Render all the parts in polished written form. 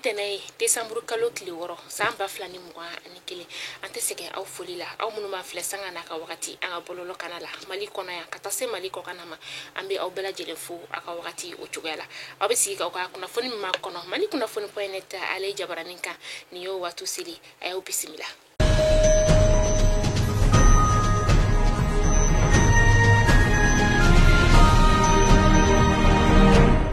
tɛnɛ ye desanburu kalo tile 6 san 2021. An tɛ sɛgɛn aw foli la, aw minnu b'a filɛ sanga n'a ka wagati an ka bɔlɔlɔ kana la Mali kɔnɔ yan ka taa se Mali kɔkan ma. An bɛ aw bɛɛ lajɛlen fo aw ka wagati o cogoya la. Aw bɛ sigi k'aw ka kunnafoni min makɔnɔ Mali kunnafoni point net ale jabaranin kan. Nin y'o waati seli, a y'aw bisimila.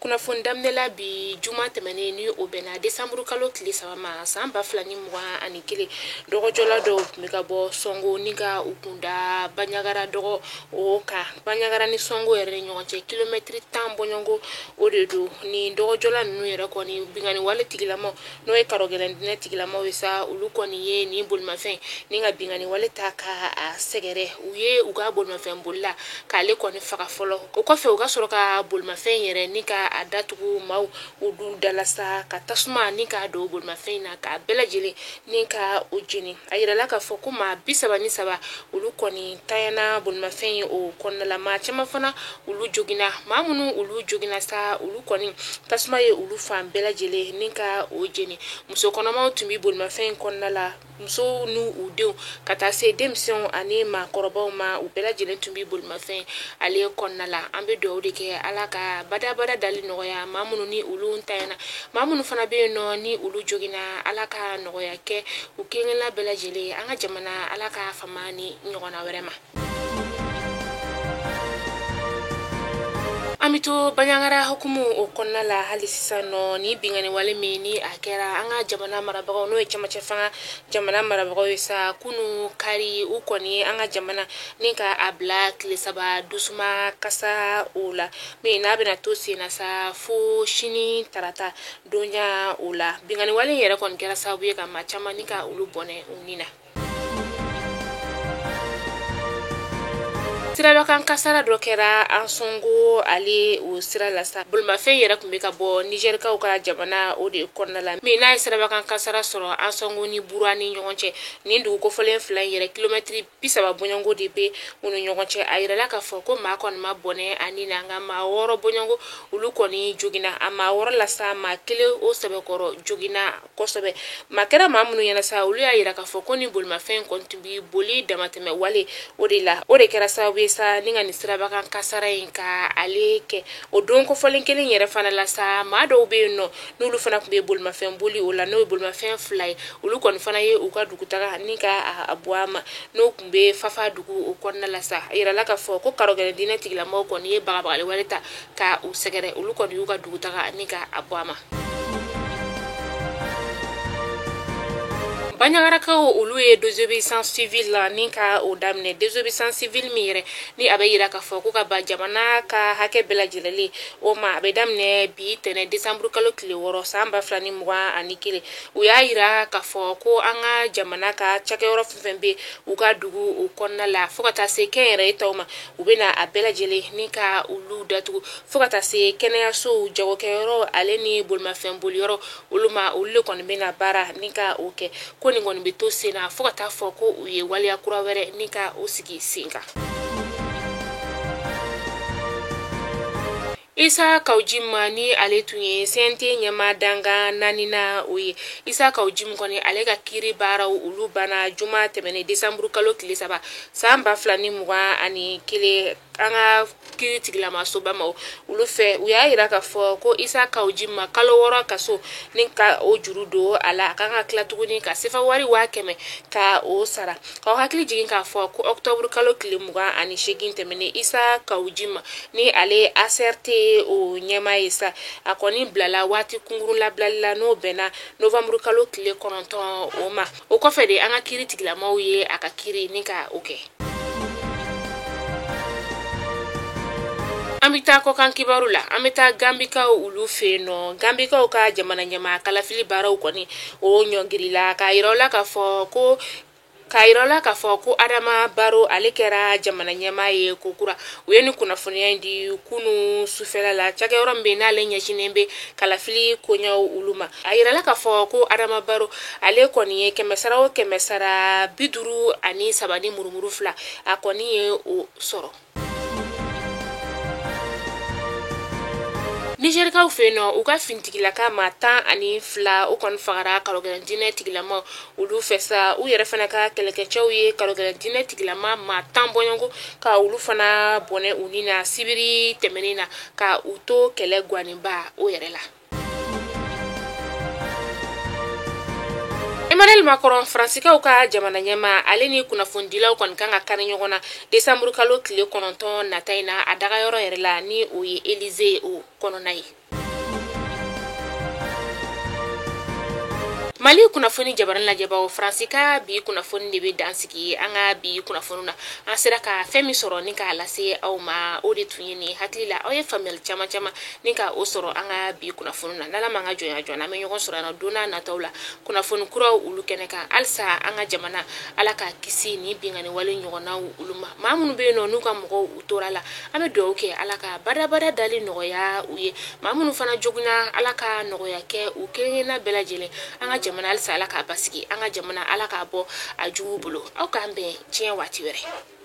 Kunnafoni daminɛla bi juma tɛmɛnen ni o bɛnna desanburu kalo tile 3 ma san 2021, dɔgɔjɔla dɔw tun bɛ ka bɔ Sɔngo ni ka u kunda Banjagara dɔgɔ o kan. Banjagara ni Sɔngo yɛrɛ ni ɲɔgɔn cɛ kilomɛtiri 10 bɔɲɔgɔnko o de don. Ni dɔgɔjɔla ninnu yɛrɛ kɔni binkanni wale tigilamaw n'o ye karɔgɛlɛn diinɛ tigilamaw ye sa, olu kɔni ye nin bolimafɛn ni ka binkanni wale ta ka a sɛgɛrɛ. U ye u ka bolimafɛn bolila k'ale kɔni faga fɔlɔ. O kɔfɛ u ka sɔrɔ ka bolimafɛn yɛrɛ ni ka a datugu maaw u du dala sa, ka tasuma ni k'a don bolimafɛn in na k'a bɛɛ lajɛlen ni ka o jeni. A yirala k'a fɔ ko maa 33 olu kɔni tanyana bolimafɛn in o kɔnɔna la. Maa caman fana olu joginna. Maa minnu olu joginna sa, olu kɔni tasuma ye olu fan bɛɛ lajɛlen ni ka o jeni. Muso kɔnɔmaw tun bɛ bolimafɛn in kɔnɔna la, musow n'u u denw ka taa se denmisɛnw ani maakɔrɔbaw ma, u bɛɛ lajɛlen tun bɛ bolimafɛn ale kɔnɔna la. An bɛ dugawu de kɛ Ala ka badabada dali nɔgɔya maa minnu ni olu ntanyana, maa minnu fana bɛ yen nɔ ni olu joginna, Ala ka nɔgɔya kɛ u kelenkelenna bɛɛ lajɛlen. An ka jamana, Ala ka fama ni ɲɔgɔnna wɛrɛ ma. An bɛ to Banjagara hukumu o kɔnɔna la hali sisan nɔ. Ni binkanni wale min ni a kɛra an ka jamana marabagaw n'o ye cɛmancɛ fanga jamana marabagaw ye sa, kunu kari u kɔni ye an ka jamana ni ka a bila tile 3 dusuma kasa o la, min n'a bɛna to sen na sa fo sini tarata donya o la. Binkanni wale in yɛrɛ kɔni kɛra sababu ye ka maa caman ni ka olu bɔnɛ u ni na. Sirabakan kasara dɔ kɛra Ansongo ale o sira la sa. Bolimafɛn yɛrɛ tun bɛ ka bɔ Nizɛrikaw ka jamana o de kɔnɔna la, min n'a ye sirabakan kasara sɔrɔ Ansongo ni Bura ni ɲɔgɔn cɛ. Nin dugu kofɔlen fila in yɛrɛ kilomɛtiri 30 bɔɲɔgɔnko de bɛ u ni ɲɔgɔn cɛ. A yirala k'a fɔ ko maa kɔni ma bɔnɛ a ni na, nka maa 6 bɔɲɔgɔnko olu kɔni joginna. A maa 6 la sa, maa 1 o sɛbɛkɔrɔ joginna kosɛbɛ. Maa kɛra maa minnu ɲɛna sa, olu y'a yira k'a fɔ ko ni bolimafɛn kɔni tun bɛ boli damatɛmɛ wale o de la. O de kɛra sababu ye sa ni ka nin sirabakan kasara in ka ale kɛ. O don kofɔlen kelen yɛrɛ fana la sa, maa dɔw bɛ yen nɔ n'olu fana tun bɛ bolimafɛn boli o la, n'o ye bolimafɛn 2 ye, olu kɔni fana ye u ka dugutaga ni ka a bɔ a ma, n'o tun bɛ Fafa dugu o kɔnɔna la sa. A yirala k'a fɔ ko karɔgɛlɛn diinɛ tigilamɔgɔw kɔni ye bagabagali wale ta ka u sɛgɛrɛ, olu kɔni y'u ka dugutaga ni ka a bɔ a ma. Banjagarakaw olu ye désobéissance civile la ni ka o daminɛ. Désobéissance civile min yɛrɛ ni a bɛ yira k'a fɔ ko ka ban jamana ka hakɛ bɛɛ lajɛlen o ma, a bɛ daminɛ bi tɛnɛ desanburu kalo tile 6 san 2021. U y'a yira k'a fɔ ko an ka jamana ka cakɛyɔrɔ fɛn fɛn bɛ u ka dugu o kɔnɔna la, fo ka taa se kɛnyɛrɛye tɔw ma, u bɛna a bɛɛ lajɛlen ni ka olu datugu, fo ka taa se kɛnɛyasow, jagokɛyɔrɔ ale ni bolimafɛn boliyɔrɔ olu ma. Olu de kɔni bɛna baara ni ka o kɛ. Ko nin kɔni bɛ to sen na fo ka taa fɔ ko u ye waleya kura wɛrɛ ni ka o sigi sen kan. Isa Kawu Jim ni ale tun ye CNT ɲɛmaa dankan 4nan o ye. Isa Kawu Jim kɔni ale ka kiiri baaraw olu banna juma tɛmɛnen desanburu kalo tile 3 san 2021 an ka kiiri tigilamasoba ma olu fɛ. U y'a yira k'a fɔ ko Isa Kawu Jim ma kalo 6 kaso ni ka o juru don a la, a kan ka tila tuguni ka sefa wari 100,000 ka o sara. K'aw hakili jigin k'a fɔ ko ɔkutɔburu kalo tile 28 tɛmɛnen, Isa Kawu Jim ni ale ACRT o ɲɛmaa ye sa, a kɔni bilala waati kunkurun labilali la n'o bɛnna novanburu kalo tile 9 o ma. O kɔfɛ de an ka kiiri tigilamaw ye a ka kiiri ni ka o kɛ. An bɛ taa kɔkan kibaru la. An bɛ taa Gambikaw olu fɛ yen nɔ. Gambikaw ka jamana ɲɛmaa kalafili baaraw kɔni o ɲɔngirila k'a yira u la k'a fɔ ko k'a yira la k'a fɔ ko Adama Baro ale kɛra jamana ɲɛmaa ye ko kura. U ye nin kunnafoniya in di kunu sufɛla la cakɛyɔrɔ min bɛ n'ale ɲɛsinnen bɛ kalafili koɲɛw olu ma. A yirala k'a fɔ ko Adama Baro ale kɔni ye kɛmɛ sara o kɛmɛ sara 53 ni murumuru 2, a kɔni ye o sɔrɔ. Nizɛrikaw fɛ yen nɔ, u ka finitigilaka maa 12 o kɔni fagara karogɛlɛn diinɛ tigilama olu fɛ sa. U yɛrɛ fana ka kɛlɛkɛcɛw ye karogɛlɛn diinɛ tigilama maa 10 bɔɲɔgɔn ka olu fana bɔnɛ u ni na sibiri tɛmɛnen na, ka u to kɛlɛ gwannenba o yɛrɛ la. Emmanuel Macron, Faransikaw ka jamana ɲɛmaa, ale ni kunnafonidilaw kɔni kan ka kari ɲɔgɔn na desanburu kalo tile 9 nata in na, a dagayɔrɔ yɛrɛ la, ni o ye Élysée o kɔnɔna ye. Mali kunnafoni jabarani lajɛbaw, Faransi ka bi kunnafoni de bɛ dan sigi an ka bi kunnafoni na. An sera ka fɛn min sɔrɔ ni k'a lase aw ma, o de tun ye nin. Hakili la aw ye faamuyali caman caman ni ka o sɔrɔ an ka bi kunnafoni na. N'Ala m'an ka jɔnya jɔ, an bɛ ɲɔgɔn sɔrɔ yan don n'a nataw la kunnafoni kuraw olu kɛnɛ kan. Halisa an ka jamana, Ala k'a kisi ni binkanni wale ɲɔgɔnnaw olu ma. Maa minnu bɛ yen nɔ n'u ka mɔgɔw u tora la, an bɛ dugawu kɛ Ala ka badabada dali nɔgɔya u ye. Maa minnu fana joginna, Ala ka nɔgɔya kɛ u kelen-kelenna bɛɛ lajɛlen. An ka jamana halisa Ala k'a basigi, an ka jamana Ala k'a bɔ a jugu bolo. Aw k'an bɛn diɲɛ waati wɛrɛ.